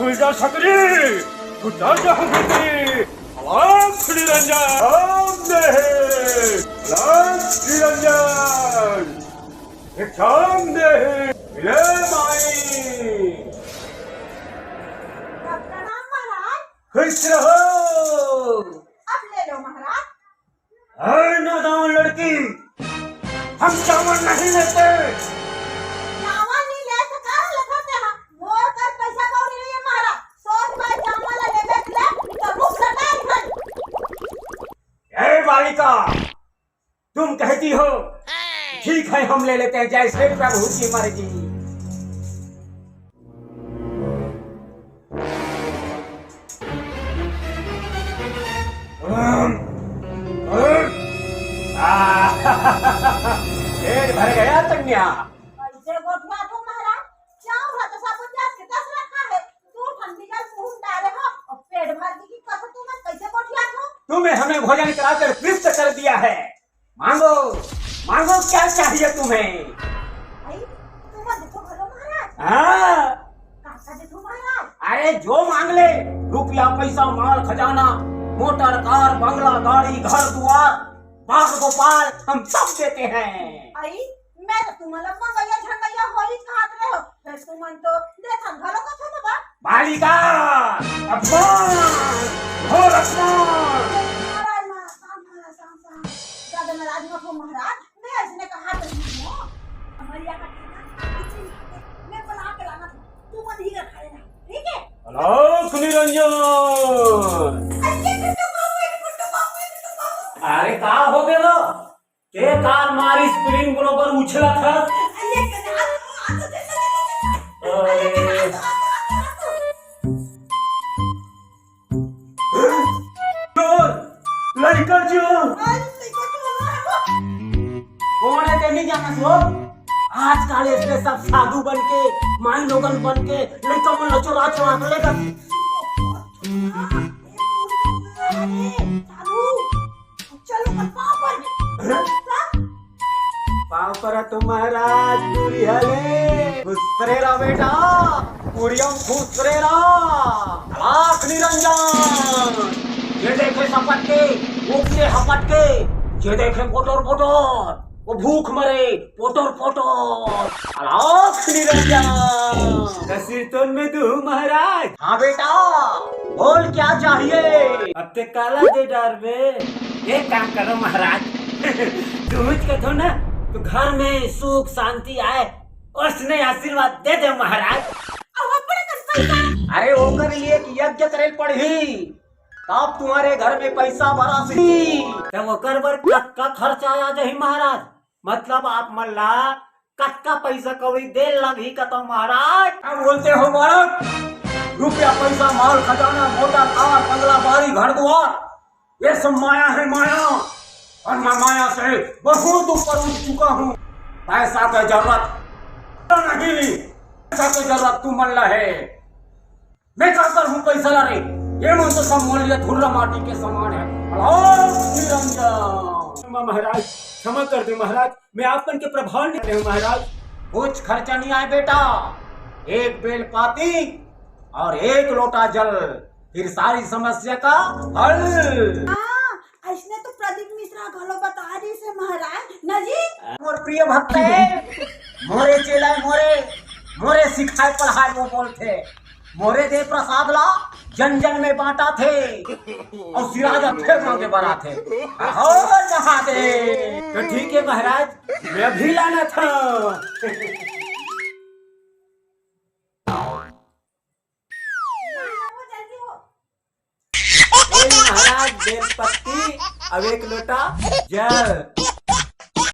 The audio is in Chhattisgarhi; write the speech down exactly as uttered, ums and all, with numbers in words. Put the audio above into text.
खुल जा सकरी, खुल जा जा भीतरी। अलख निरंजन, राम दे, अलख निरंजन, भिक्षाम दे, मिले माई। प्रणाम महाराज। खुश रहो। अब ले लो महाराज। अरे नादान लड़की, हम चावल नहीं लेते। चावल नहीं ले सका, लेखा ते हम। मोर कर पैसा कौड़ी नहीं है महाराज। सोच भाई चावल ले लेबे ले, तो भूख सताई है। ए बालिका, तुम कहती हो, ठीक है, हम ले लेते हैं, जैसे प्रभु की मर्जी। पेट भर गया कन्या। कैसे गोठिया तू महाराज? चाउर है तो सब उजास के दस रखा है। तू ठंडी जल मुंह डाले हो और पेट भर की कसम, तू मत कैसे गोठिया तू? तुम्हें हमें भोजन कराकर तृप्त कर दिया है। मांगो, मांगो, क्या चाहिए तुम्हें? भाई, तू मत देखो भलो महाराज। हाँ। काका देखो महाराज। अरे जो मांग ले, रुपया, पैसा, माल, खजाना, मोटर, कार, बंगला, गाड़ी, घर दुआर, बाग गोपाल, हम सब देते हैं। आई, मैं तो तुम्हारा मंगैया झंगैया होई कहत रहे हो, फिर तुमन तो देखन भलो कथो न बा। बालिका, अपमान, घोर अपमान। महाराज, महाराज, शांत, महाराज, शांत, शांत। ज्यादा नाराज मत हो महाराज, मैं ऐसने कहा तो नहीं हूँ। हमारे यहाँ का खाना कुछ नहीं खाते, मैं बना के लाना था, तुमन ही का खाए ना, ठीक है? अलख निरंजन। अरे गुड्डू बाबू, गुड्डू बाबू, गुड्डू बाबू। अरे का हो गया? के काल मारी स्प्रिंग ग्लोबल उछला था। अरे, चोर, लड़का चोर। कौन है तेरी जाना सो? आजकल इसने सब साधु बन के, माई लोगन बन के, लड़का मन ला चोरा चोरा के लेकर। चलो, पाँव पर। पाँव पर तो महाराज पूरी हले। खुश रे रहा बेटा, पूरियम खुश रे रहा। लाख निरंजन, ये देखे सपट के, वो गिरे हपट के, ये देखे पोटर पोटर, वो भूख मरे, पोटर पोटर। लाख निरंजन। तहसील में दू महाराज। हाँ बेटा, बोल क्या चाहिए? अब ते काला दे डारबे। एक काम करो महाराज, तुम कथो ना, तो घर में सुख शांति आए, उसने आशीर्वाद दे दे महाराज। अरे ओकर लिए एक यज्ञ करे पड़ही, तब तुम्हारे घर में पैसा बरसही। तब ओकर बर कतका खर्चा आ जाही महाराज? मतलब आप मन ला कतका पैसा कौड़ी दे लगही कतो महाराज? क्या बोलते हो बालक? रुपया, पैसा, माल, खजाना, मोटर, कार, बंगला, बाड़ी, घर द्वार, ये सब माया है, माया। और मैं माया से बहुत ऊपर उठ चुका हूँ। पैसा का जरूरत नहीं, पैसा का जरूरत तुमन ला है। मैं का करहूँ पैसा ला रे? ये मन तो सब मोर लिए धुर्रा माटी के समान है। अलख निरंजन। महाराज, क्षमा कर दे महाराज, मैं आप मन के प्रभाव नहीं रहे महाराज। कुछ खर्चा नहीं आए बेटा, एक बेल पाती और एक लोटा जल, फिर सारी समस्या का हल। हाँ, अइसने तो प्रदीप मिश्रा घलो बता दिस हे महाराज, न जी? मोर प्रिय भक्त हे, मोरे चेला हे, मोरे, मोरे सिखाए पढ़ाए वो बोलथे, मोरे दे प्रसाद ला जन जन में बांटाथे, अउ सिराज अब फेर मांगे बर आथे। हर महादेव। तो ठीक हे महाराज, मैं अभी लानत हँव। ए महाराज, बेलपत्ती अउ एक लोटा जल।